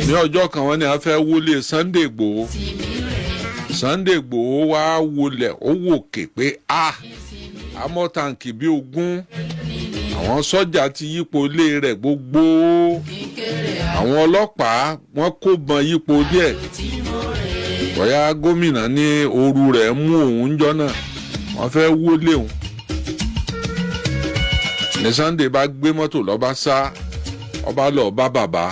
Ní ọjọ́ kan, wọ́n ní a fẹ́ wọlé Sunday Igboho. Sunday Igboho wá wọlé, ó wòkè pé a armour tank bíi 20, àwọn sọ́jà ti yípo ilé rẹ̀ gbogbo, àwọn ọlọ́pàá wọ́n kó bọn yípo díẹ̀. Bóyá gómìnà ní ooru rẹ̀ mú òun jọ náà, wọ́n fẹ́ wọlé òun ní Sunday bá gbé mọ́tò lọ́ba sá, ọba lọ́ọ́ bá bàbá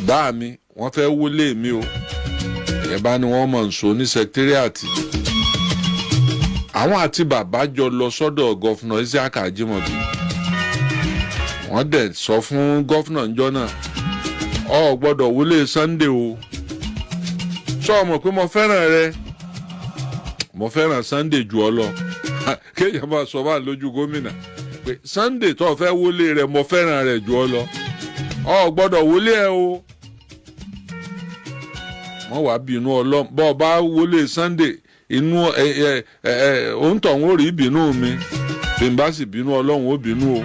bá mi, wọ́n fẹ́ wọlé mi o. Ìyẹn bá ní wọ́n mọ̀ nsọ ní secretariat. Àwọn àti bàbá jọ lọ sọ́dọ̀ Governor Isiaka Ajimobi. Wọ́n dẹ̀ sọ fún governor ńjọ́ náà, ọ gbọ́dọ̀ wọlé Sunday o. Sọ mọ̀ pé mo fẹ́ràn rẹ, mo fẹ́ràn Sunday jù ọ lọ. Kéèyàn máa sọ báà lójú gómìnà pé Sunday tó fẹ́ wọlé rẹ, mo fẹ́ràn rẹ jù ọ lọ, ọ gbọ́dọ̀ wọlé ẹ o. Wọ́n wàá bínú ọlọ́run. Bọ́ ọ bá wọlé Sunday, inú ẹ ẹ ẹ òǹtọ̀ ń rí ìbínú mi. Bí n bá sì bínú, Ọlọ́run ó bínú o.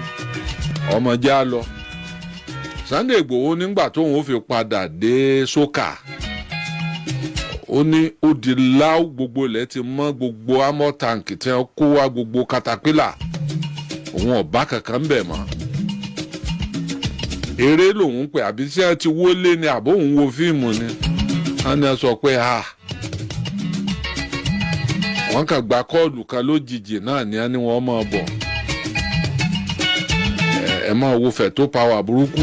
Ọmọ já lọ. Sunday Igboho nígbà tóun ó fi padà dé sókà, ó ní ó di láwù, gbogbo ilẹ̀ ti mọ́, gbogbo armour tank tí wọ́n kó wá, gbogbo katapila, òun ọ̀bá kankan ń bẹ̀ mọ́. Eré lòun pè àbí tí wọ́n ti wọlé ni, àbó òun wo fíìmù ni. Wọ́n ní sọ pé ha wọ́n kàn gba call kan lójijì náà ní wọ́n ní wọ́n máa bọ̀. Ẹ máa wo fẹ̀ tó power burúkú.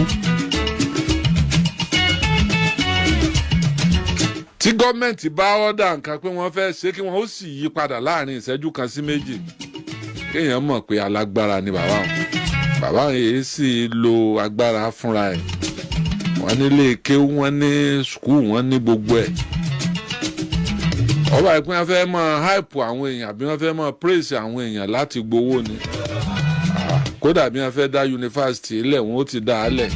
Tí gọ́ọ̀mẹ̀ntì bá order nǹkan pé wọ́n fẹ́ ṣe, kí wọ́n ó sì yí padà láàrin ìṣẹ́jú kan sí méjì, kéèyàn mọ̀ pé alágbára ni bàbá wọn. Bàbá yìí sì lo agbára fúnra ẹ̀. Wọ́n nílé kéwú, wọ́n ní school, wọ́n ní gbogbo ẹ̀. Ọba ìpín wọn fẹ́ máa hype àwọn èèyàn àbí wọ́n fẹ́ máa praise àwọn èèyàn láti gbowó ni. Kódà bí wọ́n fẹ́ dá yunifásitì ilẹ̀, wọn ó ti dá a lẹ̀.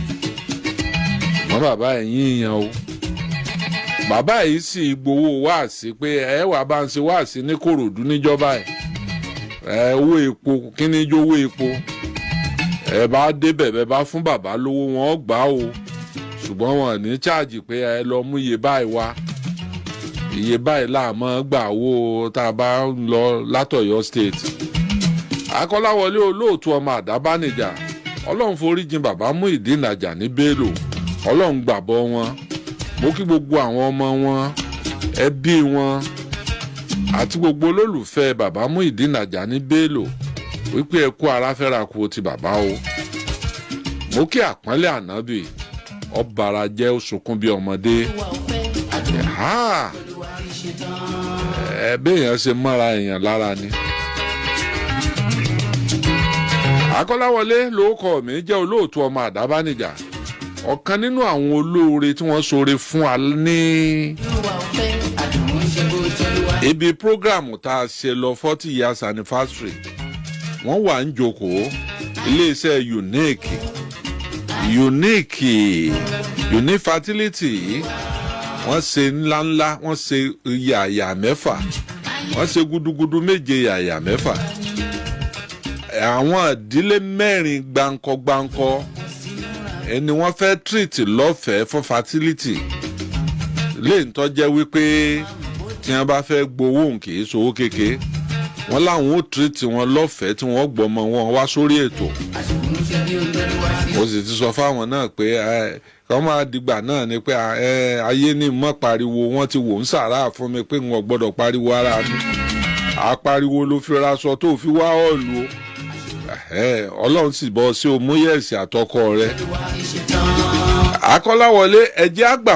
Ṣùgbọ́n bàbá ẹ̀yìn èèyàn o, bàbá yìí sì gbowó wáàsí pé ẹ wà bá ń ṣe wáàsí ní Kòròdú níjọba ẹ ẹ owó epo kíní jó owó epo. Ẹ bá débẹ̀, bẹ́ẹ̀ bá fún bàbá lówó, wọn gbà o, ṣùgbọ́n wọn ní cháàjì pé ẹ lọ mú iye báyìí wá, iye báyìí láàmú gbà owó tá a bá ń lọ látọ̀yọ́ State. Akọ́láwọlé Olóòtú, ọmọ Àdábánijà, Ọlọ́run foríjìn bàbá Muyideen Ajani Bello. Ọlọ́run gbàbọ́ wọn. Mo kí gbogbo àwọn ọmọ wọn, ẹbí wọn àti gbogbo olólùfẹ́ bàbá Muyideen Ajani Bello wípé ẹ kú ara fẹ́ra kú ti bàbá o. Mo kí àpọ́nlé ànábì, ọ̀bàrà jẹ́, ó sunkún bí ọmọdé. Ẹ béèyàn ṣe mọ́ra èèyàn lára ni. Akọ́láwọlé lórúkọ mi jẹ́, Olóòtú ọmọ Àdábánijà, ọ̀kan nínú àwọn olóore tí wọ́n ṣoore fún wa ní ibi program tá a ṣe lọ, 40 years anniversary. Wọ́n wà ń jókòó iléeṣẹ́ Unique, Unique, Unique Fertility. Wọ́n ṣe ńláńlá, wọ́n ṣe yàyà mẹ́fà, wọ́n ṣe gudugudu méje, yàyà mẹ́fà. Àwọn ìdílé mẹ́rin gbáǹkọ́-gbáǹkọ́ ẹni wọ́n fẹ́ treat lọ́fẹ̀ẹ́ fún fertility lè ń tọ́jẹ́ wípé tí wọ́n bá fẹ́ gbowó, kì í sowó kéke. Wọ́n láwọn ó treat wọn lọ́fẹ̀ẹ́ tí wọ́n gbọ́mọ wọn wá sórí ètò. Mo sì ti sọ fáwọn náà pé kọ́ máa dìgbà náà ni pé ayé ní mọ́ pariwo. Wọ́n ti wò ń sàrà fún mi pé n ò gbọ́dọ̀ pariwo ara mi. Àpariwo ló fi raṣọ tó fi wá ọ̀lù o. Ọlọ́run sì bọ́ sí omúyẹ̀sì àtọkọ rẹ̀. Akọ́láwọlé, ẹjẹ́ àgbà.